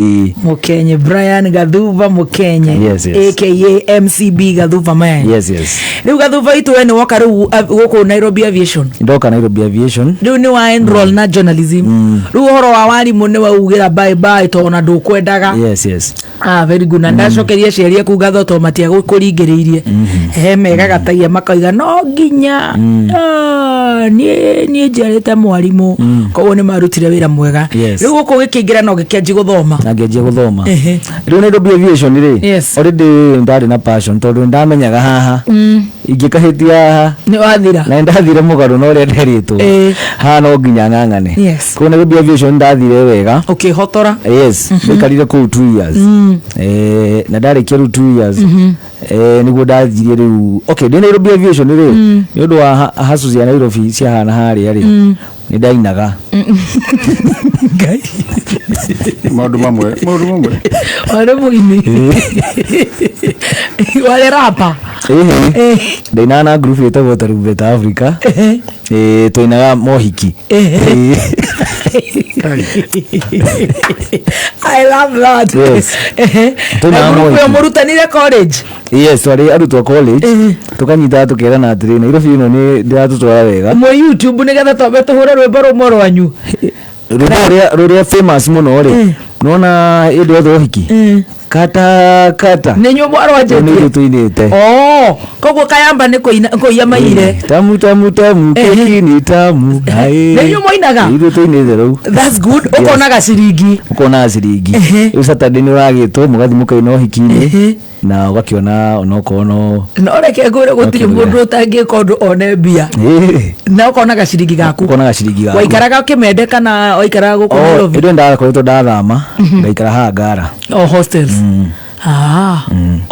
Mukenye Brian Gathuva Mukenye. Yes. Aka MCB Gathuva man. Yes. Riu Gathuva itu we ni woka riu guku Nairobi Aviation. Ndoka Nairobi Aviation. Riu ni wa enroll na journalism. Riu uhoro wa warimu ni waugira bye bye to ona ndukwendaga. Yes. Ah, very good. Na ndacokeria aciari aku ngatho to matiagũkũringĩrĩirie. He megaga taia makoiga no nginya. Ah, niĩ njiarĩte mwarimũ, koguo nĩ marutire wĩra mwega. Rĩu gũkũ gĩkĩingĩra no gĩkĩanji gũthoma. Na ngĩanjia gũthoma. Rĩu Nairobi Aviation rĩ, already ndarĩ na passion tondũ ndamenyaga haha ingĩkahĩtia haha Nĩ wathira. Na ndathire mũgarũ na ũrĩa nderitwo. Haha no nginya ng'ang'ane. Koguo Nairobi Aviation ndathire wega. Ũkĩhotora. Yes, ndaikarire kũu 2 years. Na ndarĩkia rĩu 2 years, nĩguo ndathirie rĩu, okay, ndĩ Nairobi Aviation rĩ, nĩ ũndũ wa hacu cia Nairobi ciahana harĩa rĩ, nĩ ndainaga. Ngai. Maũndũ mamwe, maũndũ mamwe. Warĩ mũini, warĩ rapa? Ĩhĩ. Ndainaga na group ĩtagwo Tarumbeta Africa. Twainaga mohiki. I love that. Yes. Twainaga Na group ĩyo mohiki. mũrutanire college? Yes, twarĩ arutwo college. Tũkanyita tũkerana atĩrĩ, Nairobi ĩno nĩ ndĩratũtwara wega. Mwe YouTube nĩgetha twambe tũhũre rwĩmbo rũmwe rwanyu. Rwĩmbo rũrĩa famous mũno rĩ, nona hĩndĩ yothe ũhiki, kata kata. Nĩ inyuĩ Nĩ mwarwanjĩtie? ithuĩ tũinĩte. Oh, koguo kayamba nĩ kũiya maire. Tamu tamu tamu, keki ni tamu. Nĩ inyuĩ mwainaga? Nĩ ithuĩ tũinĩte rĩu. That's good. Ũkonaga ciringi. Ũkona ciringi. Rĩu Saturday nĩ ũragĩtwo mũgathiĩ mũkaina ũhiki-inĩ na ũgakĩona onokorwo no No reke ngwĩre, gũtirĩ Ũkĩrĩa. mũndũ ũtangĩka ũndũ one mbia. Na ũkonaga ciringi gaku. Ũkonaga ciringi gaku. Waikaraga kĩmende kana waikaraga gũkũ Oh, Nairobi? ĩndĩ ndakoretwo ndathama ngaikara haha Ngara. Oh, hostels. Ah,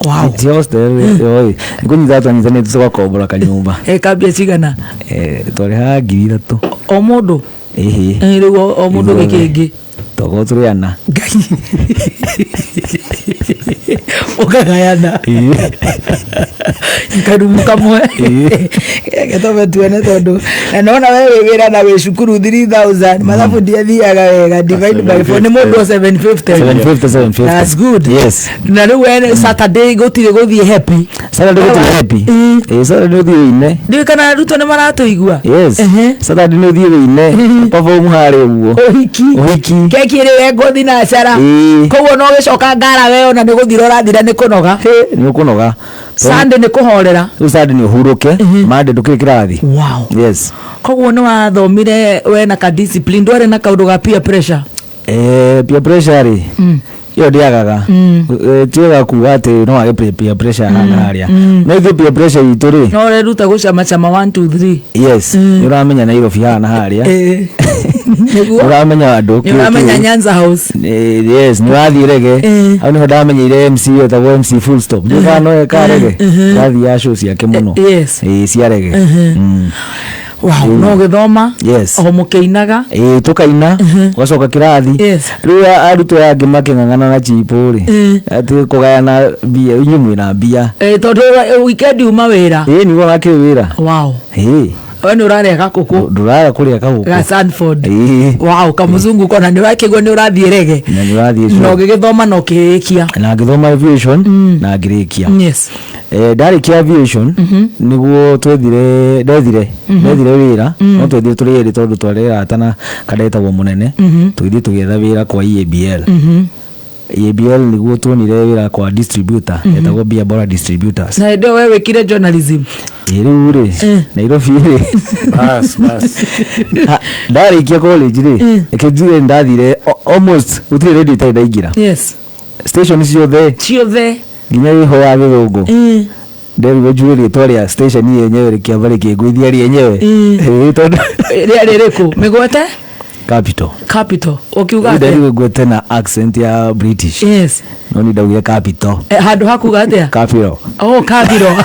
wow. Ti hostel ĩ, nĩ kũnyita twanyitanĩte tũgakombora kanyũmba. Kambia cigana? Twarĩhaga 3,000. O mũndũ? Ĩhĩ. Rĩu o mũndũ Ithuothe. gĩkĩngĩ. Tokorwo tũrĩ ana. Ngai, ũkagayana karumu kamwe. Reke twambe tuone, tondũ na nona we wĩ wĩra na wĩ cukuru, 3000 mathabu ndiathiaga wega, divide by 4 nĩ mũndũ o 750. 750, 750. That's good. Yes. Na rĩu we Saturday gũtirĩ gũthiĩ happy? Saturday gũtirĩ happy. Saturday nĩ ũthiĩ wĩine. Ndiũĩ kana arutwo nĩ maratũigua. Yes. Saturday nĩ ũthiĩ wĩine, perform harĩa ũguo. Ũhiki. Ũhiki. Keki ĩrĩ we ngothi na cara. Koguo no gĩcoka ngara we ona nĩ gũthira ũrathira nĩ kũnoga. Nĩ ũkũnoga. Sunday nĩ kũhorera. Rĩu Sunday nĩ ũhurũke, Monday ndũkĩrĩ kĩrathi. Yes. Koguo nĩ wathomire we na ka discipline, ndwarĩ na kaũndũ ga peer pressure? Peer pressure rĩ, ĩyo ndĩagaga. Ti wega kuga atĩ no wage peer pressure haha harĩa, no ithuĩ peer pressure itũ rĩ, No ũreruta gũcamacama 1 2 3. Yes, nĩ ũramenya Nairobi haha na harĩa. Nĩguo. Nĩ ũramenya andũ. Nĩ ũramenya Nyanza House. Yes, nĩ ũrathiĩ rege. Hau nĩho ndamenyeire MC wetagwo MC Full Stop. Ndiũĩ kana no eka rege, ndathiaga show ciake mũno. Cia rege. Wow, no gĩthoma. Yes. O mũkĩinaga. Ĩĩ, tũkaina, ũgacoka kĩrathi. Rĩu arutwo aya angĩ makĩng'ang'ana na chipo rĩ, atĩ kũgayana mbia, inyuĩ mwĩna mbia. Tondũ weekend uma wĩra. Ĩĩ, nĩguo wakĩrĩ wĩra. Ĩĩ. We nĩ ũrarĩa gakũkũ. Ndũraga kũrĩa kagũkũ. Ga Sanford. Ĩĩ. Wow, kamũzungu kona nĩ ũrakĩgua nĩ ũrathiĩ rege. Na nĩ ũrathiĩ Na show. ũgĩgĩthoma na ũkĩrĩkia. Na ngĩthoma aviation na ngĩrĩkia. Ndarĩkia aviation nĩguo twethire ndethire wĩra, no twethire tũrĩ erĩ tondũ twarĩ arata na kandetagwo mũnene, tũgĩthiĩ tũgĩetha wĩra kwa EABL. EABL nĩguo tuonire wĩra kwa distributor etagwo Bia Bora Distributors. Na hĩndĩ ĩyo we wĩkire journalism? Ĩ, rĩu rĩ, Nairobi rĩ, Bas, bas. Ndarĩkia college rĩ, reke njuge ndathire almost gũtirĩ radio itarĩ ndaingĩra. Station ciothe. Ciothe. Nginya ĩho ya gĩthũngũ. Nderirwo njuge rĩtwa rĩa station yenyewe rĩkĩamba rĩkĩngũithia rĩenyewe. Ĩĩ, tondũ Rĩarĩ rĩkũ mĩgwete? Capital. Capital, ũkiuga atĩa? Nderirwo ngwete na accent ya British. No ni ndaugire Capital. Handũ hakuga atĩa? Capital. Oh, Capital,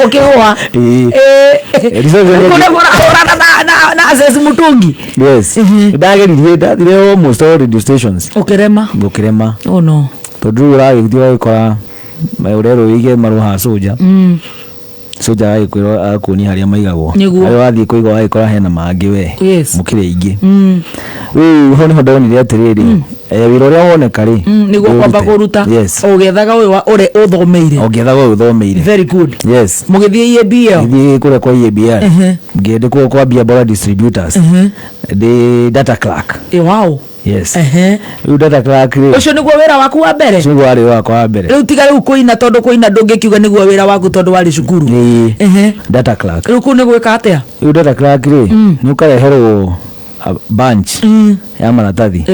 ũkĩgũa. Ĩĩ. Reception. Kũrĩa mũrahũrana na Access Mutungi? Yes. Ndageririe, ndathire almost all radio stations. Ũkĩrema? Ngũkĩrema. Oh no. Tondũ rĩu ũragĩthiĩ ũgagĩkora ũrerwo wĩige marũa ha Soja. Soja agagĩkwĩra agakuonia harĩa maigagwo. Nĩguo. Harĩa wathiĩ kũiga wagĩkora hena mangĩ we. Yes. Mũkĩrĩ aingĩ. Rĩu hau nĩho ndonire atĩrĩrĩ, wĩra ũrĩa woneka rĩ, Nĩguo kwamba ũrute. kũruta. Yes. Ũgĩethaga ũyũ ũrĩa ũthomeire. Ũngĩethaga ũyũ ũthomeire. Very good. Yes. Mũgĩthiĩ EABL. Gĩthiĩ kũrĩa kwa EABL. Ngĩandĩkwo kwa Bia Bora Distributors. Ndĩ data clerk. Wow. Yes. Rĩu data clerk rĩ, Ũcio nĩguo wĩra waku wa mbere? Ũcio nĩguo warĩ wakwa wa mbere. Rĩu tiga rĩu kũina, tondũ kũina ndũngĩkiuga nĩguo wĩra waku tondũ warĩ cukuru. Ĩĩ. Data clerk. Rĩu kũu nĩ gwĩka atĩa? Rĩu data clerk rĩ, nĩ ũkareherwo a bunch ya maratathi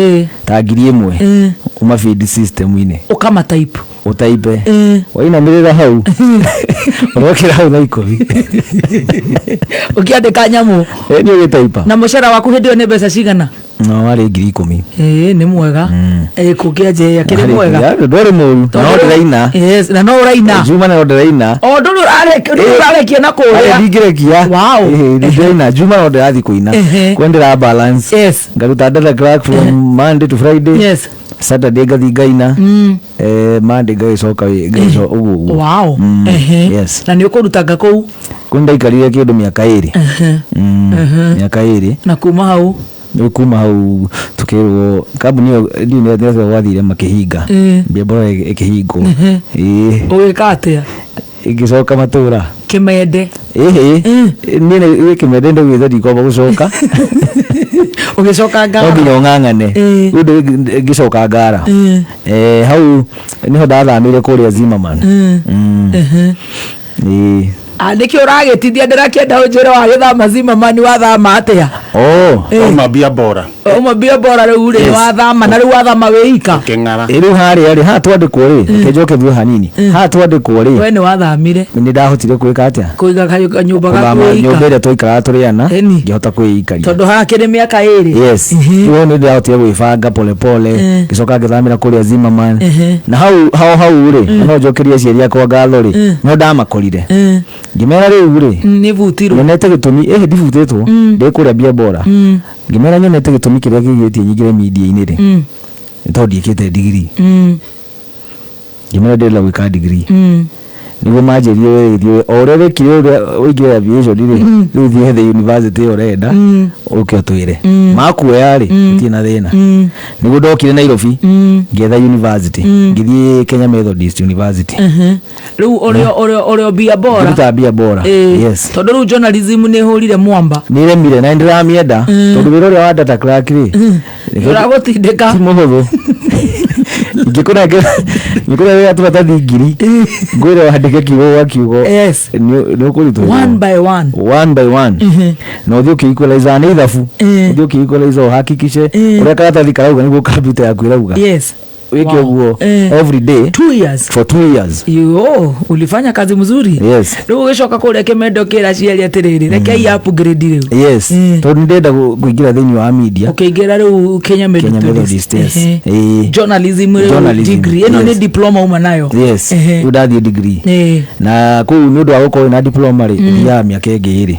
ta 1000 ũmabidi system-inĩ. Ũkamatype. Ũtaipe. Wainamĩrĩra hau, ũrokĩra hau thaa 10. Ũkĩandĩka nyamũ. Ĩ, nĩ ũgĩtaipa. Na mũcara waku hĩndĩ ĩyo nĩ mbeca cigana? No warĩ 10,000. Ĩĩ, nĩ mwega. Ĩĩ, kũngĩanjĩrĩria kĩrĩ mwega. Ndwarĩ mũru. Na no ndĩraina. Yes, na no ũraina. Juma no ndĩraina. O ndũrĩ ũrarekia na kũrĩa. Arĩ ndingĩrekia. Wow. Ĩĩ, ndĩraina. Juma no ndĩrathiĩ kũina. Kwendera balance. Yes. Ngaruta data clerk from Monday to Friday. Yes. Saturday ngathiĩ ngaina. Monday ngagĩcoka ũguo ũguo. Wow. Yes. Na nĩ ũkũrutanga kũu? Kũu ndaikarire kĩndũ mĩaka ĩrĩ. Mĩaka ĩrĩ. Na kuma hau? Rĩu kuma hau tukĩrwo kambuni ĩyo ndiũĩ nĩ atĩa gwathire makĩhinga. Mbia Bora ĩkĩhingwo. Ĩĩ. Ũgĩka atĩa? Ĩgĩcoka matũra. Kĩmende. Ĩhĩ. Niĩ nĩ kĩmende ndaugĩte ndikwamba gũcoka. Ũgĩcoka Ngara. No nginya ũng'ang'ane. Rĩu ngĩcoka Ngara. Hau nĩho ndathamĩire kũrĩa Zimmerman. Ĩĩ. Nĩkĩ ũragĩtithia? Ndĩrakĩenda ũnjĩre wagĩthama Zimmerman wathama atĩa? Oh. Uma Bia Bora. Uma Bia Bora rĩu rĩ, wathama, na rĩu wathama wĩ ika. Kĩng'ara. Rĩu harĩa rĩ, haha twandĩkwo rĩ, reke njoke thutha hanini. Haha twandĩkwo rĩ. We nĩ wathamire. Nĩ ndahotire gwĩka atĩa? Kũiga kanyũmba gaku Kũthama wĩ ika. nyũmba ĩrĩa twaikaraga tũrĩ ana, ngĩhota kwĩikaria. Tondũ haha kĩrĩ mĩaka ĩrĩ. Yes. Rĩu nĩ ndahotire gwĩbanga pole pole, ngĩcoka ngĩthamĩra kũrĩa Zimmerman. Na hau hau hau rĩ, no njokerie aciari akwa ngatho rĩ, no ndamakorire. Ngĩmera rĩu rĩ, Nĩ butirwo. Nyonete gĩtũmi, ĩhĩ ndibutĩtwo, ndĩ kũrĩa Bia Bora. Ngĩmera nyonete gĩtũmi kĩrĩa kĩgirĩtie nyingĩre media-inĩ rĩ, nĩ tondũ ndiĩkĩte degree. Ngĩmera ndĩrenda gwĩka degree. Nĩguo manjĩrire we gĩthiĩ, o ũrĩa wekire ũrĩa ũingĩre aviation rĩ, rĩu thiĩ the university ĩyo ũrenda, ũke ũtwĩre. Makuoya rĩ, gũtirĩ na thĩna. Nĩguo ndokire Nairobi, ngĩetha university, ngĩthiĩ Kenya Methodist University. Rĩu ũrĩa Bia Bora. Ngĩruta Bia Bora. Yes. Tondũ rĩu journalism nĩ ĩhũrire mwamba. Nĩ ĩremire na nĩndĩramĩenda, tondũ wĩra ũrĩa wa data clerk rĩ, Ũragũtindĩka. Ti mũhũthũ. Ingĩkũnengera tũratathi 1000, ngwĩre wandĩke kiugo gwa kiugo. Yes. Nĩ ũkũritũhĩrwo. One by one. One by one. Na ũthiĩ ũkĩ-equalize nĩ ithabu. Ũthiĩ ũkĩ-equalize ũhakikishe ũrĩa karatathi karauga nĩguo computer yaku ĩrauga. Yes. Wĩke Wow. ũguo every day. 2 years. For 2 years. Yo, ulifanya kazi mzuri. Yes. Rĩu ũgĩcoka kũrĩa kĩmendo kĩra aciari atĩrĩrĩ, rekei upgrade rĩu. Yes. Tondũ nĩndĩrenda kũingĩra thĩinĩ wa media. Ũkĩingĩra rĩu Kenya Kenya Methodist. Methodist, yes. Journalism rĩu Journalism, degree. Ĩno nĩ yes. diploma uma nayo. Yes. Rĩu ndathiĩ degree. Na kũu nĩ ũndũ wa gũkorwo na diploma rĩ, thiaga mĩaka ĩngĩ ĩrĩ.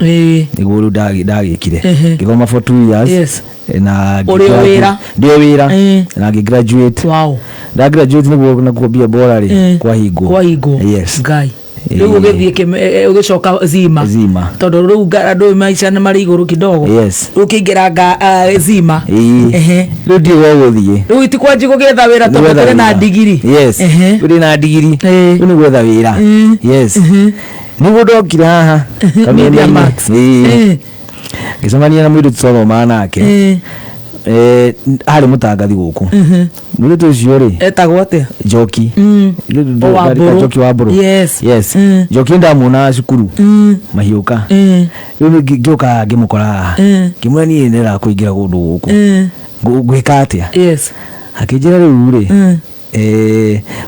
Nĩguo rĩu ndagĩkire. Ngĩthoma for 2 years. Yes. Na Ũrĩ o wĩra? Ndĩ o wĩra. Na ngĩ graduate. Wow. Nda graduate nĩguo nakuo Bia Bora rĩ, kwahingwo. Kwahingwo. Yes. Ngai. Rĩu ũgĩthiĩ ũgĩcoka Zima. Zima. Tondũ rĩu andũ maica nĩ marĩ igũrũ kidogo. Yes. Rĩu ũkĩingĩra Zima. Rĩu ndiũĩ gwa gũthiĩ. Rĩu itikwanji gũgĩetha wĩra tondũ Nĩ gwetha tũrĩ na wĩra. ndigiri. Yes. Rĩu ndĩ na ndigiri. Rĩu nĩ gwetha wĩra. Yes. Nĩguo ndokire haha. Media Kameme-inĩ. Max. Ngĩcemania na mũirĩtu twathomaga nake. Arĩ mũtangathi gũkũ. Mũirĩtu ũcio rĩ, Etagwo atĩa? Njoki. O wa Mbũrũ. Njoki wa Mbũrũ. Yes. Yes. Njoki ndamuonaga cukuru. Mahiũka. Rĩu ngĩũka ngĩmũkora haha. Ngĩmwĩra niĩ ndĩrenda kũingĩra kũndũ gũkũ. Ngwĩka atĩa? Yes. Akĩnjĩra rĩu rĩ,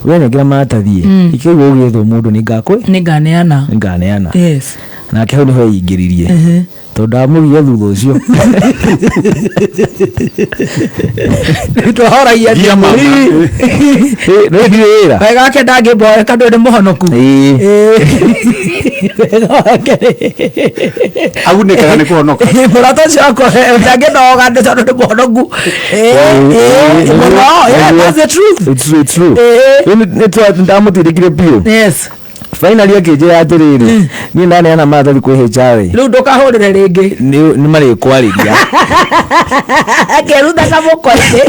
we nengera maratathi. Ikĩigua ũgĩethwo mũndũ nĩngakwĩ? Nĩnganeana. Nĩnganeana. Yes. Nake hau nĩho eingĩririe. Tondũ ndamũgia thutha ũcio. Twahoragia Ngia mama. Nĩ ndirĩ wĩra. Wega wake ndangĩmboeka ndũrĩ nĩ mũhonoku. Wega wake Agunĩkaga nĩ kũhonoka. Mũrata ũcio wakwa ndangĩnoga nĩ tondũ nĩ mũhonoku. Mũno. Yeah, that's the truth. It's true, it's true. Rĩu nĩ ndamũtindĩkire biũ. Yes. Finally akĩnjĩra atĩrĩrĩ, niĩ ndaneana maratathi kwĩ HR rĩ, Rĩu ndũkahũrĩre rĩngĩ. Nĩ marĩkwarĩria. Akĩruta kamũko-inĩ.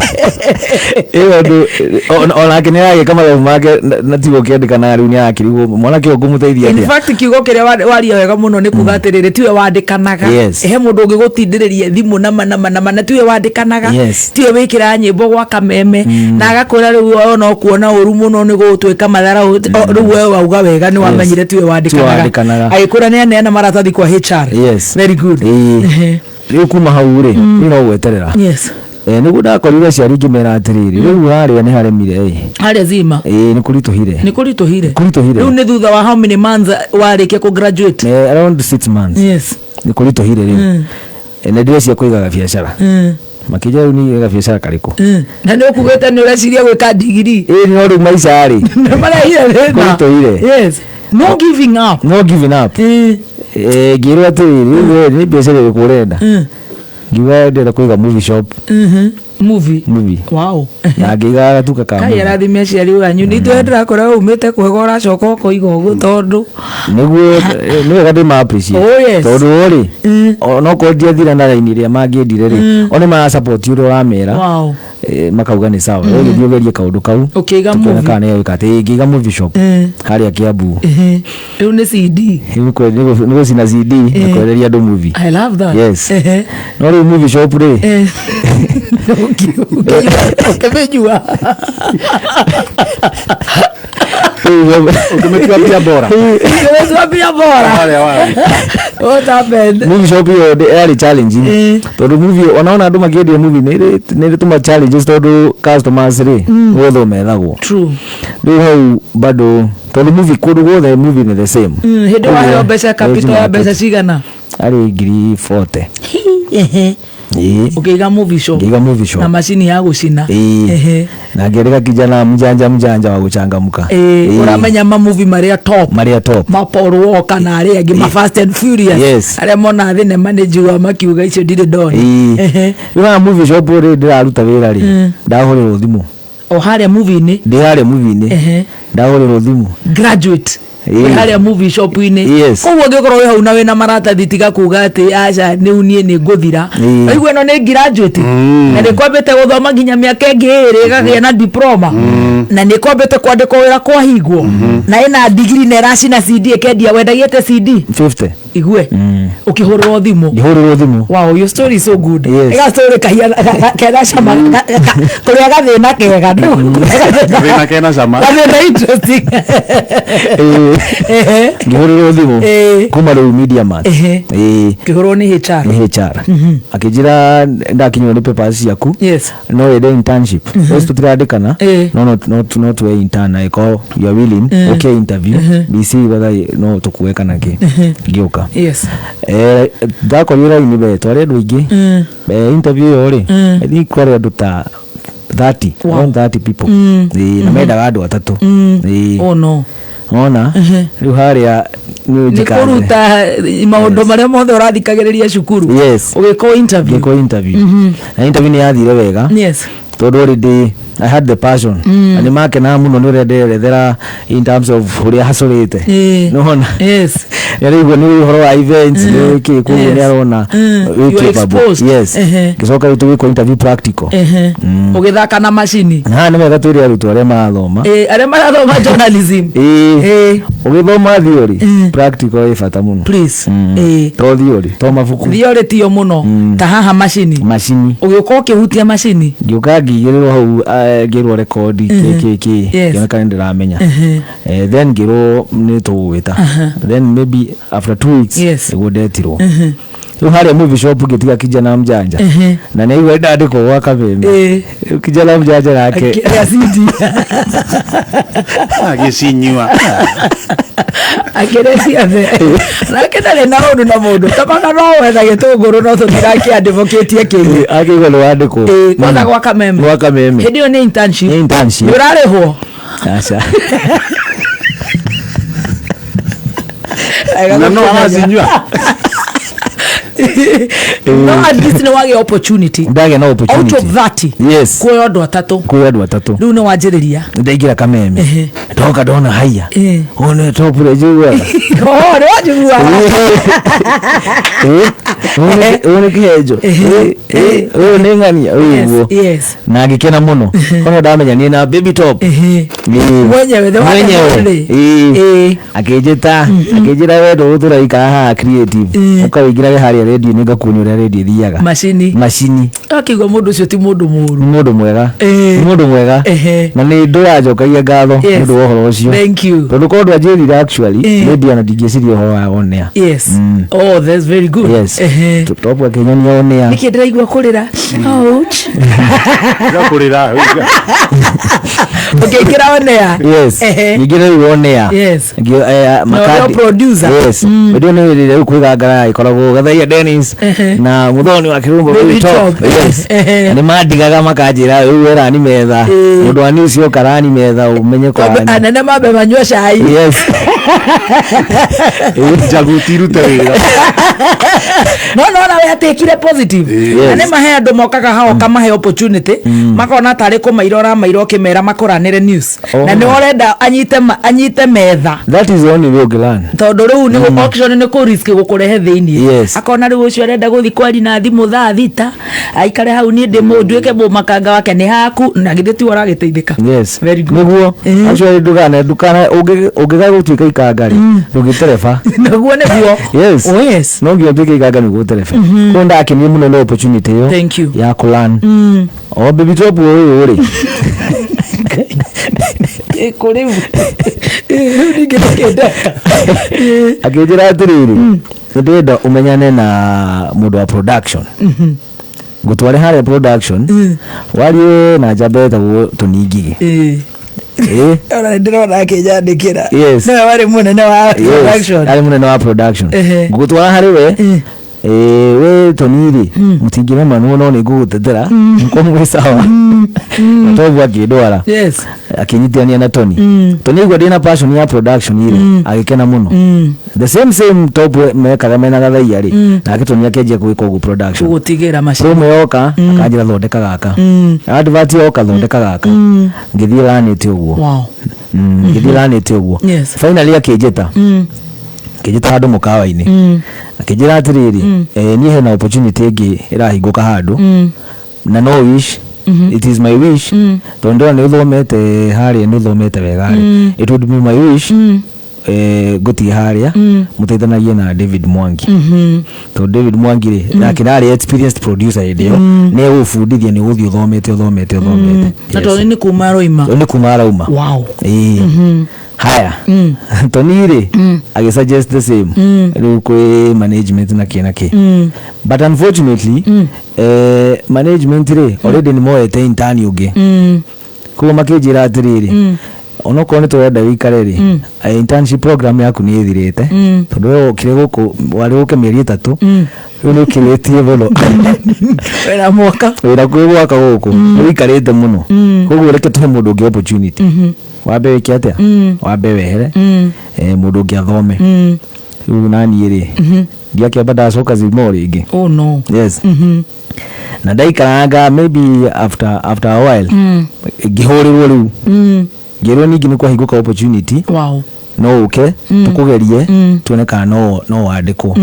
Ĩyo ũndũ onake nĩ aragĩka mathabu make na tigo kĩandĩkanaga, rĩu nĩ arakĩrigwo mwanake ũyũ ngũmũteithia In atĩa. fact, kiugo kĩrĩa waria wega mũno nĩ kuga atĩrĩrĩ, tiwe wandĩkanaga. He mũndũ ũngĩgũtindĩrĩria thimũ nama nama nama na tiwe wandĩkanaga. Tiwe wĩkĩraga nyĩmbo gwa kameme na agakwĩra rĩu ona ũkuona ũru mũno nĩ gũgũtuĩka matharau. Rĩu we wauga wega, nĩ wamenyire tiwe wandĩkanaga. Wandĩkanaga. Agĩkwĩra nĩ aneana maratathi kwa HR. Very good. Ĩĩ. Rĩu kuma hau rĩ, rĩu no gweterera. Nĩguo ndakorire aciari ngĩmera atĩrĩrĩ, rĩu harĩa nĩ haremire ĩ. Harĩa zima. Ĩĩ, nĩ kũritũhire. Nĩ kũritũhire. Kũritũhire. Rĩu nĩ thutha wa how many months warĩkia kũ graduate? Around 6 months. Nĩ kũritũhire rĩu. Na ndĩrecia kũigaga biacara. Makĩnjĩra rĩu nĩ gabiacara karĩkũ? Na nĩ ũkugĩte nĩ ũreciria gwĩka ndigiri. Ĩĩ, no rĩu maica rĩ, Nĩ marehire thĩna. Kũritũhire. Yes, no giving up. No giving up. Ngĩrwo atĩrĩrĩ, rĩu we nĩ biacara ĩrĩkũ ũrenda? Ngiuga ndĩrenda kũiga movie shop. Movie. Movie. Na ngĩiga gatuka ka Kai movie. Arathime aciari anyu. Nĩ ithuĩ ndĩrakora umĩte kwega, ũracoka ũkoiga ũguo tondũ Nĩguo nĩ wega ndĩ ma appreciate. Oh, yes. Tondũ rĩ, onokorwo ndiathira na raini ĩrĩa mangĩendire rĩ, o nĩ mara support ũrĩa ũramera. Makauga nĩ sawa, we gĩthiĩ ũgerie kaũndũ kau. Ũkĩiga Tũkĩona movie. kana nĩ egwĩka atĩ. Ngĩiga movie shop harĩa Kiambu. Rĩu nĩ CD. Rĩu nĩ gũcina CD na kwenderia andũ movie. I love that. Yes. No rĩu movie shop rĩ, Ũkĩmĩnyua. Ũkĩmĩtua mbia bora. Ũkĩmĩtua mbia bora. Harĩa warĩ. What happened? Movie shop ĩyo yarĩ challenge, tondũ movie onaona andũ makĩendia movie nĩ ĩrĩ tũma challenges, tondũ customers rĩ, gwethwo methagwo. Rĩu hau bado, tondũ movie kũndũ guothe movie nĩ the same. Hĩndĩ waheo mbeca, capital ya mbeca cigana? Arĩ ngiri 40. Ĩĩ. Ũkĩiga movie shop. Ngĩiga movie shop. Na macini ya gũcina. Ĩĩ. Na ngĩandĩka kijana mjanja mjanja wa gũchangamka. Ĩĩ, ũramenya ma movie marĩa top. Marĩa top. Ma Paul Walker na arĩa angĩ, ma Fast and Furious. Arĩa mona thinema nĩ njiguaga makiuga icio ndirĩ ndona. Rĩu haha movie shop rĩ, ndĩraruta wĩra rĩ, ndahũrĩrwo thimũ. O harĩa movie-inĩ? Ndĩ harĩa movie-inĩ. Ndahũrĩrwo thimũ. Graduate wĩ harĩa movie shop-inĩ? Koguo ũngĩkorwo wĩ hau na wĩna maratathi, tiga kuga atĩ aca, rĩu niĩ nĩ ngũthira. Waigua ĩno nĩ graduate na nĩ kwambĩte gũthoma nginya mĩaka ĩngĩ ĩrĩ ĩgagĩa na diploma na nĩ kwambĩte kwandĩkwo wĩra kwahingwo na ĩna ndigiri na ĩracina CD ĩkendia, wendagia CD? 50. Igue ũkĩhũrĩrwo thimũ. Ngĩhũrĩrwo thimũ. Wow, your story is so good. Yes. Ĩga story kahiana kena cama, kũrĩa gathĩna kega. Gathĩna kena cama. Gathĩna interesting. Ĩĩ. Ngĩhũrĩrwo thimũ kuma rĩu Media Mart. Ĩĩ. Kĩhũrwo nĩ HR? Nĩ HR, akĩnjĩra ndakinywo nĩ papers ciaku, no wende internship. Yes, tũtirandĩkana. No tuwe intern angĩkorwo you are willing, ũke interview, we see whether no tũkuoe kana kĩ. Ngĩũka. Ndakorire raini mbere twarĩ andũ aingĩ. Interview ĩyo rĩ, I think kwarĩ andũ ta 30, around 30 people. Ĩĩ, na mendaga andũ atatũ. Ĩĩ. Oh no. Ona rĩu harĩa nĩ Nĩ njikande. kũruta maũndũ marĩa mothe ũrathikagĩrĩria cukuru. Ũgĩkwo interview. Ngĩkwo interview, na interview nĩ yathire wega, tondũ already I had the passion na nĩ makenaga mũno nĩ ũrĩa ndĩrerethera in terms of ũrĩa hacũrĩte. Nĩwona nĩaraigua nĩ ũhoro wa events nĩ kĩ, koguo nĩ arona wĩ You are capable. exposed. Ngĩcoka rĩu tũgĩkwo interview practical. Ũgĩthaka na macini. Na haha nĩ wega twĩre arutwo arĩa marathoma. Ĩĩ, arĩa marathoma journalism. Ĩĩ. Ũgĩthoma theory, practical ĩ bata mũno. Please. To theory, to mabuku. Theory tiyo mũno ta haha macini. Macini. Ũgĩũka ũkĩhutia macini. Ngĩũka ngĩigĩrĩrwo hau, ngĩrwo rekondi kĩ kĩ kĩ. Ngĩoneka nĩ ndĩramenya. Then ngĩrwo nĩ tũgũgwĩta, then maybe after 2 weeks nĩguo ndetirwo. Rĩu harĩa movie shop ngĩtiga kijana mjanja na nĩ aigua ndandĩkwo gwa kameme. Rĩu kijana mjanja nake Akĩrĩa CD. Agĩcinyua. Akĩrĩa ciothe, nake ndarĩ na ũndũ na mũndũ tamaka no wetha gĩtũngũrũ, no tũtirakĩandĩbũkĩtie kĩngĩ. Akĩigua nĩ wandĩkwo. Ĩĩ, kwanza gwa kameme. Gwa kameme. Hĩndĩ ĩyo nĩ internship? Nĩ internship. Nĩ ũrarĩhwo? Aca. Wega Na no gũkĩmenya. aracinyua. No at least nĩ wagĩa opportunity. Ndagĩa na Out opportunity. of 30 Yes. kuoya andũ atatũ. Kuoya andũ atatũ. Rĩu nĩ wanjĩrĩria. Ndaingĩra Kameme. Ndoka ndona haiya, ũyũ nĩ top ũrĩa njiguaga. Oh, nĩ wanjiguaga. Ũyũ nĩ kĩhenjo. Ũyũ nĩ ng'ania ũyũ ũguo. Na ngĩkena mũno kono ndamenya niĩ na Baby Top. Ĩĩ. Mwenyewe, the one and Mwenyewe. only. Ĩĩ. Akĩnjĩta, akĩnjĩra, "We ndũgũtũra ikara haha creative, ũkawĩingĩrage harĩa radio-inĩ, ngakuonia ũrĩa radio ĩthiaga." Macini. Macini. Akĩigua mũndũ ũcio ti mũndũ mũũru. Nĩ mũndũ mwega. Nĩ mũndũ mwega. Na nĩ ndũranjokagia ngatho nĩ ũndũ wa ũhoro ũcio. Thank you. Tondũ korwo ndwanjĩrire, actually, maybe ona ndingĩciria ũhoro wa on air. Yes. Oh, that's very good. Yes. Top akĩnyonia on air. Nĩkĩ ndĩraigua kũrĩra? Ouch. Kũrĩra. Ũkĩingĩra on air. Yes. Ningĩ rĩu on air. Na ũrĩa producer. Yes, hĩndĩ ĩyo nĩ rĩrĩa rĩu kwĩgangara ĩkoragwo Gathaia Dennis na Mũthoni wa Kĩrumbo. Baby Baby Top. Top. Yes. Na nĩ mandigaga makanjĩra, "Rĩu we rani metha, mũndũ wa news oka rani metha ũmenye Tondũ kwarani." anene mambe manyua cai. Yes. Njaguti irute wĩra. No nawe atekire positive. Na nĩ mahe andũ mokaga haha, ũkamahe opportunity, makona tarĩ kũmaira ũramaira ũkĩmera makũranĩre news. Oh. Na nĩ ũrenda anyite metha. That is the only way ũngĩlearn. Tondũ rĩu nĩ auction, nĩ kũ risk gũkũrehe thĩiniĩ. Akona rĩu ũcio arenda gũthiĩ kwari na thimũ thaa 6, aikare hau, niĩ ndĩ nduĩke mũmakanga wake nĩ haku, na githĩ tiwe ũragĩteithĩka? Yes. Very good. Nĩguo actually ndukana ũngĩga gũtuĩka ikanga rĩ, ndũngĩtereba. Naguo nĩguo. Yes. Oh, yes. No nginya ũtuĩke ikanga nĩguo ũterebe. Koguo ndakenire mũno nĩ opportunity ĩyo Thank you. ya kũlearn. O Baby Top ũyũ rĩ, Kũ rĩu rĩu ningĩ nĩkĩndeka. Akĩnjĩra atĩrĩrĩ, "Nĩ ndĩrenda ũmenyane na mũndũ wa production, ngũtware harĩa production, warie na njamba ĩtagwo Tony Ngigĩ." Ĩ. Ona nĩ ndĩrona akĩnyandĩkĩra. Nĩwe warĩ mũnene wa production. Arĩ mũnene wa production. "Ngũgũtwara harĩ we. Ĩ, we Tony rĩ, mũtingĩremanwo, no nĩ ngũgũtetera mũkorwo mwĩ sawa." Na toguo akĩndwara, akĩnyitithania na Tony. Tony aigua ndĩna passion ya production rĩ, agĩkena mũno. The same same Top mekaga mena Gathaia rĩ, nake Tony akĩanjia gwĩka ũguo production. Gũtigĩra macini. Promo yoka, akanjĩra, "Thondeka gaka." Advert yoka, "Thondeka gaka." Ngĩthiĩ lanĩte ũguo. Ngĩthiĩ lanĩte ũguo. Finally akĩnjĩta handũ mũkawa-inĩ, akĩnjĩra atĩrĩrĩ, "Niĩ hena opportunity ĩngĩ ĩrahingũka handũ, na no wish, it is my wish, tondũ ndĩrona nĩ ũthomete harĩa, nĩ ũthomete wega rĩ, it would be my wish ngũtige harĩa mũteithanagie na David Mwangi, tondũ David Mwangi rĩ, nake ndarĩ experienced producer hĩndĩ ĩyo, nĩ egũbundithia, nĩ ũgũthiĩ ũthomete, ũthomete, ũthomete." Na tondũ nĩ kuma aroima. Nĩ kuma arauma. Ĩĩ. Haya, Tony rĩ, agĩsuggest the same rĩu kwĩ management na kĩ na kĩ, but unfortunately management rĩ, already nĩ moete intern ũngĩ. Koguo makĩnjĩra atĩrĩrĩ, "Onokorwo nĩ tũrenda wĩikare rĩ, internship program yaku nĩ ĩthirĩte, tondũ we wokire gũkũ warĩ ũke mĩeri 3, rĩu nĩ ũkĩrĩtie mũno." Wĩra mwaka. Wĩra kwĩ gwaka gũkũ nĩ wĩikarĩte mũno, koguo reke tũhe mũndũ ũngĩ opportunity, wambe wĩke atĩa, wambe wehere, mũndũ ũngĩ athome rĩu." Naniĩ rĩ, ndiakĩamba ndacoka Zimo rĩngĩ. Oh no. Yes. Na ndaikaranga maybe after a while, ngĩhũrĩrwo rĩu, ngĩrwo ningĩ nĩ kwahingũka opportunity, no ũke tũkũgerie tuone kana no wandĩkwo.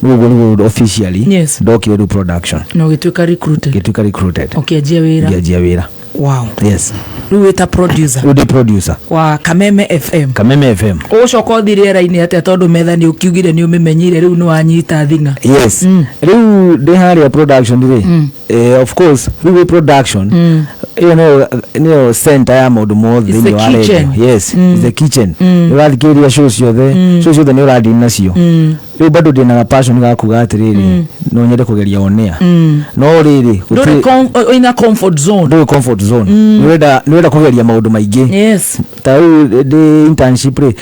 Rĩu ũguo nĩguo officially ndokire rĩu production. Na ũgĩtuĩka recruited. Ngĩtuĩka recruited. Ũkĩanjia wĩra. Ngĩanjia wĩra. Yes. Rĩu wĩta producer. Rĩu ndĩ producer. Wa Kameme FM. Kameme FM. Ũgũcoka ũthiĩ rĩera-inĩ atĩa, tondũ metha nĩ ũkiugire nĩ ũmĩmenyire, rĩu nĩ wanyita thing'a? Yes. Rĩu ndĩ harĩa production rĩ, of course rĩu wĩ production, ĩyo nĩyo center ya maũndũ mothe It's thĩinĩ the wa radio. kitchen. Yes, it's the kitchen. Nĩ ũrathikĩrĩria show ciothe, show ciothe nĩ ũradeal nacio. Rĩu bado ndĩna ga passion ga kuga atĩrĩrĩ, no nyende kũgeria on air, no rĩrĩ Ndũrĩ in a comfort zone. Ndũrĩ comfort zone, nĩ ũrenda kũgeria maũndũ maingĩ. Ta rĩu ndĩ internship rĩ,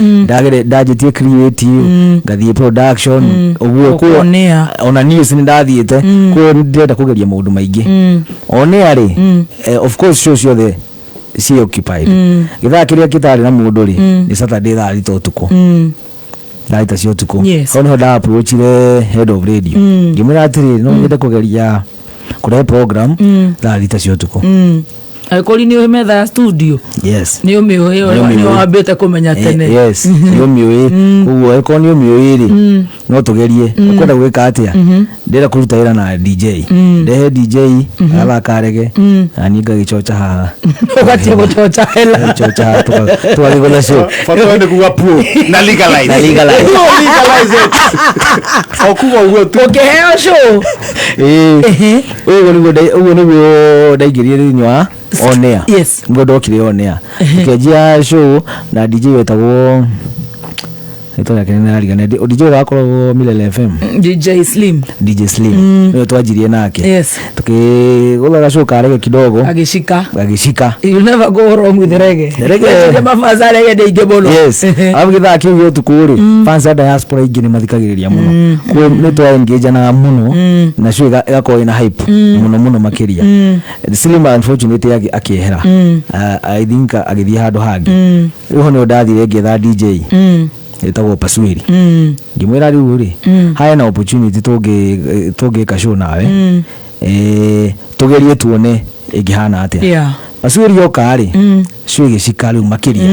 ndanjĩtie creative, ngathiĩ production ũguo. Ũka on air. Ona news nĩ ndathiĩte. Koguo nĩ ndĩrenda kũgeria maũndũ maingĩ. On air rĩ, of course show ciothe ci occupied. Gĩthaa kĩrĩa kĩtarĩ na mũndũ rĩ, nĩ Saturday thaa 6 ũtukũ. Thaa thita cia ũtukũ. Yes. Hau nĩho nda approachire head of radio, ngĩmwĩra atĩrĩrĩ, no nyende kũgeria kũrehe program thaa thita cia ũtukũ. Angĩkorwo nĩ ũĩ metha ya studio, Yes. nĩ ũmĩũĩ. Nĩ ũmĩũĩ. Nĩ wambĩte kũmenya tene. Yes, nĩ ũmĩũĩ. Koguo angĩkorwo nĩ ũmĩũĩ rĩ, no tũgerie. Ũkwenda gwĩka atĩa? Ndĩrenda kũruta wĩra na DJ, ndehe DJ agathaka reggae na niĩ ngagĩcoca haha. Ũgatia gũcoca hela. Ngagĩcoca haha, tũgagĩgũtha show. Bata nĩ kuga pro na legalize. Na legalize. No, legalize it. O kuga ũguo tu. Ũkĩheo show. Ĩĩ. Ũguo nĩguo ndaingĩrire thĩinĩ wa on air. Nĩguo ndokire on air, tũkĩanjia show na DJ wetagwo, rĩtwa rĩake nĩ DJ wakoragwo Milele FM. DJ Slim. DJ Slim nĩwe twanjirie nake. Tukigũthaga show ka reggae kidogo. Agĩcika. Agĩcika. You never go wrong with reggae. Reggae. Wecirie mafans a reggae nĩ aingĩ mũno. Yes, arabu gĩthaa kĩu gĩa ũtukũ rĩ, fans a diaspora aingĩ nĩ mathikagĩrĩria mũno. Koguo nĩ twa engaganaga mũno na show ĩgakorwo ĩna hype mũno mũno makĩria. Slim unfortunately akĩehera. I think agĩthiĩ handũ hangĩ. Rĩu ho nĩho ndathire ngĩetha DJ ĩtagwo Pasuiri. Ngĩmwĩra rĩu rĩ, haya na opportunity tũngĩka show nawe, tũgerie tuone ĩngĩhana atĩa. Pasuiri oka rĩ, show ĩgĩcika rĩu makĩria,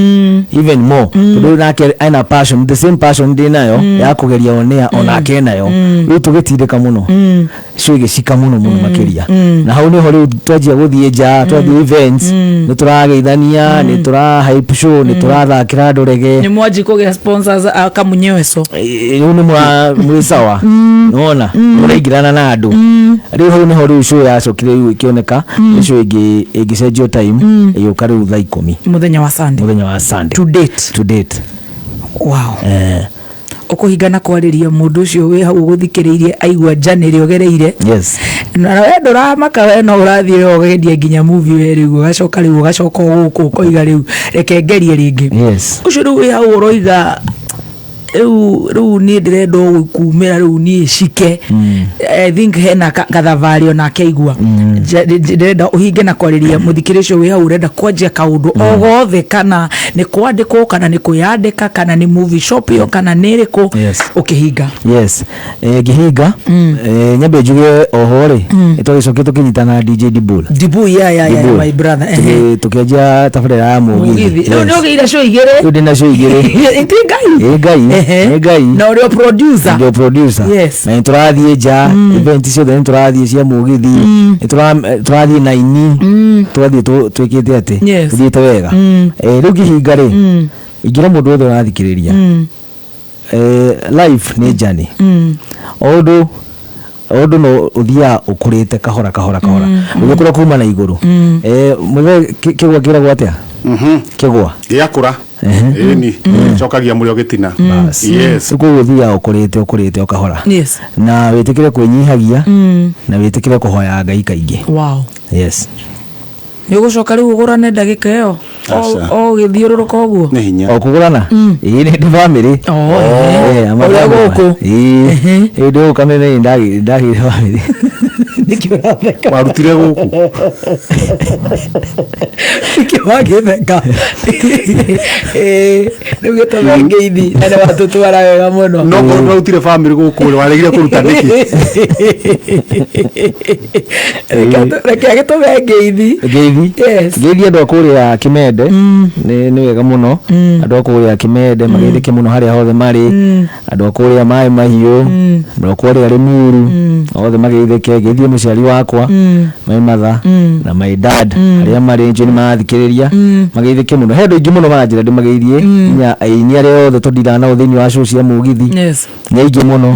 even more, tondũ rĩu nake ena passion, the same passion ndĩ nayo ya kũgeria on air, onake enayo. Rĩu tũgĩtindĩka mũno, show ĩgĩcika mũno mũno makĩria. Na hau nĩho rĩu twanjia gũthiĩ nja, twathiĩ events, nĩ tũrageithania, nĩ tũra hype show, nĩ tũrathakĩra andũ reggae. Nĩ mwanji kũgĩa sponsors a kamunyeweso. Rĩu nĩ mwĩ sawa, nĩwona mũraingĩrana na andũ. Rĩu hau nĩho rĩu show yacokire rĩu ĩkĩoneka nĩ show ĩngĩcenjio time, ĩgĩũka rĩu thaa 10. Mũthenya wa Sunday. Mũthenya wa Sunday. To date. To date. Wow. Eh. Ũkũhingana kwarĩria mũndũ ũcio wĩ hau ũgũthikĩrĩirie, aigua njana ĩrĩa ũgereire, na we ndũramaka, we no ũrathiĩ ũgendia nginya movie, we rĩu ũgacoka, rĩu ũgacoka o gũkũ ũkoiga rĩu reke ngerie rĩngĩ. Ũcio rĩu wĩ hau ũroiga rĩu niĩ ndĩrenda o kumĩra, rĩu niĩ cike. I think hena gathabarĩ onake aigua. Ndĩrenda ũhinge na kwarĩria mũthikĩrĩria ũcio wĩ hau ũrenda kwanjia kaũndũ o gothe, kana nĩ kwandĩkwo, kana nĩ kwĩyandĩka, kana nĩ movie shop ĩyo, kana nĩ ĩrĩkũ. Ũkĩhinga. Yes, ngĩhinga, nyambe njuge oho rĩ, nĩ twagĩcokire tũkĩnyitana na DJ Dibul. Dibu, yeah, Dibul. my brother. Tũkĩanjia tabarĩra ya mũgithi. Mũgithi. Rĩu nĩ ũgĩire show igĩrĩ. Rĩu ndĩna show igĩrĩ. Ĩ ti Ngai? Ĩ Ngai. Nĩ Ngai. Na ũrĩ o producer. Ndio producer. Na nĩ tũrathiĩ nja, event ciothe nĩ tũrathiĩ cia mũgithi, nĩ tũrathiĩ naini, tũgathiĩ twĩkĩte atĩ tũthiĩte wega. Rĩu ngĩhinga rĩ, ingĩra mũndũ wothe ũrathikĩrĩria, life nĩ journey. O ũndũ no ũthiaga ũkũrĩte kahora kahora kahora, ũgĩkũra kuma na igũrũ. Mũthee, kĩgwa kĩragwo atĩa? Kĩgwa. Gĩakũra ĩni cokagia mũrĩo gĩtina. Bas. Rĩu koguo ũthiaga ũkũrĩte ũkũrĩte o kahora, na wĩtĩkĩre kwĩnyihagia, na wĩtĩkĩre kũhoya Ngai kaingĩ. Yes. Nĩ ũgũcoka rĩu ũgũrane ndagĩka ĩyo Aca. O ũgĩthiũrũrũka ũguo? Nĩ hinya. O kũgũrana, ĩĩ, nĩ ndĩ bamĩrĩ. Oh, ehe. Eh, ama Ũrĩa bamĩrĩ. gũkũ? Ĩĩ. Ĩĩ, ndĩ gũkũ Kameme, ndagĩire bamĩrĩ. Nĩkĩ ũratheka? Warutire gũkũ. Nĩkĩ wagĩtheka? Ĩĩ, rĩu gĩtũme ngeithi na nĩ watũtwara wega mũno. No korwo ndwarutire bamĩrĩ gũkũ rĩ, waregire kũruta nĩkĩ? Reke agĩtũme ngeithi. Ngeithi. Ngeithi andũ a kũrĩa Kĩmende, nĩ wega mũno. Andũ a kũrĩa Kĩmende mageithĩke mũno harĩa hothe marĩ, andũ a kũrĩa Maĩ Mahiũ, andũ a kũrĩa Rĩmuru, othe mageithĩke. Ngeithie mũciari wakwa, my mother na my dad, arĩa marĩ, njũĩ nĩ marathikĩrĩria, mageithĩke mũno. He andũ aingĩ mũno maranjĩra ndĩmageithie, nginya aini arĩa othe tũndiraga nao thĩinĩ wa show cia mũgithi. Nĩ aingĩ mũno,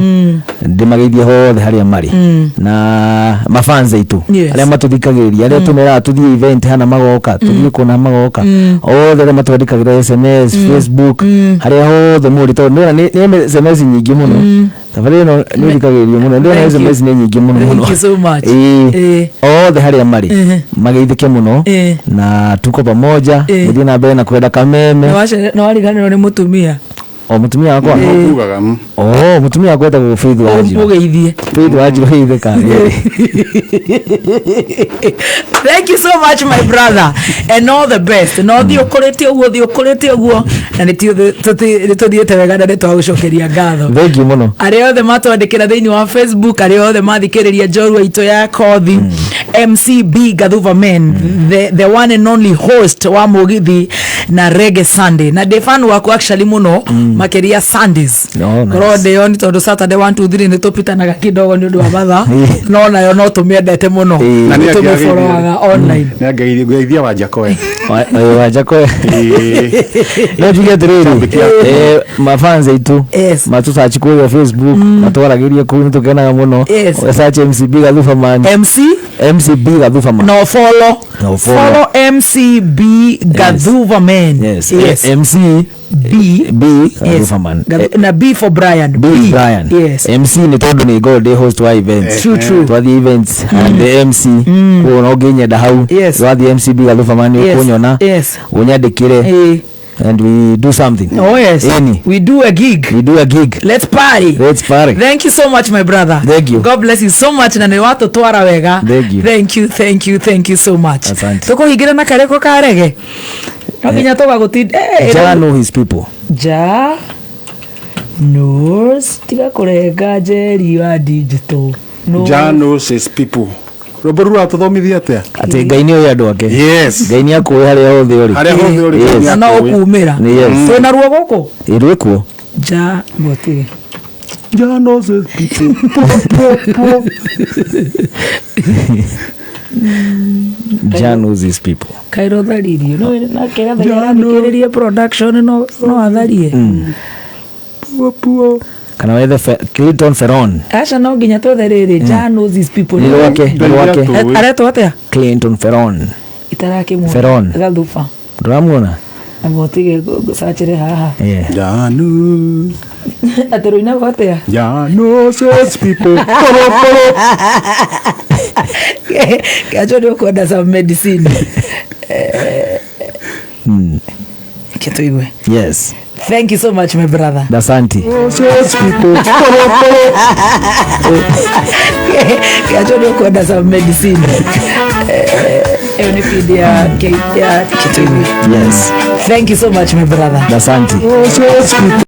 ndĩmageithie hothe harĩa marĩ, na mafans aitũ arĩa matũthikagĩrĩria, arĩa tũmeraga tũthiĩ event hana magoka, tũthiĩ kũna magoka, othe arĩa matwandĩkagĩra SMS, Facebook, harĩa hothe mũrĩ, tondũ nĩwona nĩ SMS nyingĩ mũno. Thabarĩ ĩno nĩ ũthikagĩrĩrio mũno, ndĩrona. Thank you. SMS nĩ nyingĩ mũno mũno. Thank you so much. Ĩĩ. Othe harĩa marĩ mageithĩke mũno. Na tuko pamoja. Gũthiĩ na mbere na kwenda Kameme. Nĩ wariganĩrwo nĩ mũtumia. O mũtumia wakwa? Kugaga. O mũtumia wakwa etagwo Faith Wanjiru. Mũgeithie. Faith Wanjiru, geithĩka. Thank you so much, my brother, and all the best. Na ũthiĩ ũkũrĩte ũguo, ũthiĩ ũkũrĩte ũguo. Na Na nĩ tũthiĩte wega na nĩ twagũcokeria ngatho. Thank you mũno. Arĩa othe matwandĩkĩra thĩinĩ wa Facebook, arĩa othe mathikĩrĩria njorua itũ ya kothi, MCB Gathuva Men, the one and only host wa Mũgithi na Reggae Sunday, na ndĩ fan waku actually mũno makĩria Sundays. Oh, nice. Korwo ndĩo nĩ tondũ Saturday 1 2 3 nĩ tũpitanaga kidogo nĩ ũndũ wa mathaa, no nayo no tũmĩendete mũno. Na nĩ tũmĩboroaga online. Nĩ angeithia, ngeithia wa Njakoe. Wanjakoe. No njuge atĩrĩrĩ, mafans aitũ matũcaci kũrĩa Facebook, matwaragĩrie kũu, nĩ tũkenaga mũno. Search MCB Gathuba Man. MC MCB Gathuba Man. No follow. No follow. Follow MCB Gathuva Man. Yes. Yes. MC B B Yes. Gathuba Man. Na B for Brian. B Brian. Yes. MC nĩ tondũ nĩ ngorwo ndĩ host wa events. True, true. Twathiĩ events and the MC, koguo no ngĩnyenda hau. Twathiĩ MCB Gathuba Man nĩ ũkũnyona. Ũnyandĩkĩre and we do something. Oh yes. Ĩni. We do a gig. We do a gig. Let's party. Let's party. Thank you so much, my brother. Thank you. God bless you so much, na nĩ watũtwara wega. Thank you. Thank you, thank you, thank you so much. Asante. Tũkũhingĩra na karĩko ka rege, no nginya tũgagũtinda. Jah know his people. Jah knows, tiga kũrenga njeri wa digital. No. Jah knows his people. Rwĩmbo rũu ratũthomithia atĩa? Atĩ Ngai nĩ oĩ andũ ake. Ngai nĩ akũĩ harĩa hothe ũrĩ. Harĩa hothe ũrĩ. Yes. Na no ũkumĩra. Yes. Twĩna ruo gũkũ. Ĩ, rwĩkuo. Jah gũtirĩ. Jah knows his people. Po, po, po. Jah knows his people. Kairo tharirie no na kĩrĩa Jah knows. thikĩrĩrie production no atharie. Puo, puo. Kana wethe Clinton Fearon. Aca, no nginya twethe rĩrĩ, Jah knows his people. Nĩ rwake, nĩ rwake. Ngai. Aretwo atĩa? Clinton Fearon. Itarakĩmuona. Fearon. Gathuba. Ndũramuona? Agotige gũcacĩre haha. Yeah. Jah knows. Atĩ rũinagwo atĩa? Jah knows his people. Poro, poro. Kĩacho nĩ ũkwenda some medicine. Ke tũigue. Yes. Thank you so much, my brother. Asante. Knows his people. Poro, poro. Kĩacho nĩ ũkwenda some medicine. Ĩyo nĩ feed ya kĩtũigue. Yes. Thank you so much, my brother. Asante. Knows his people.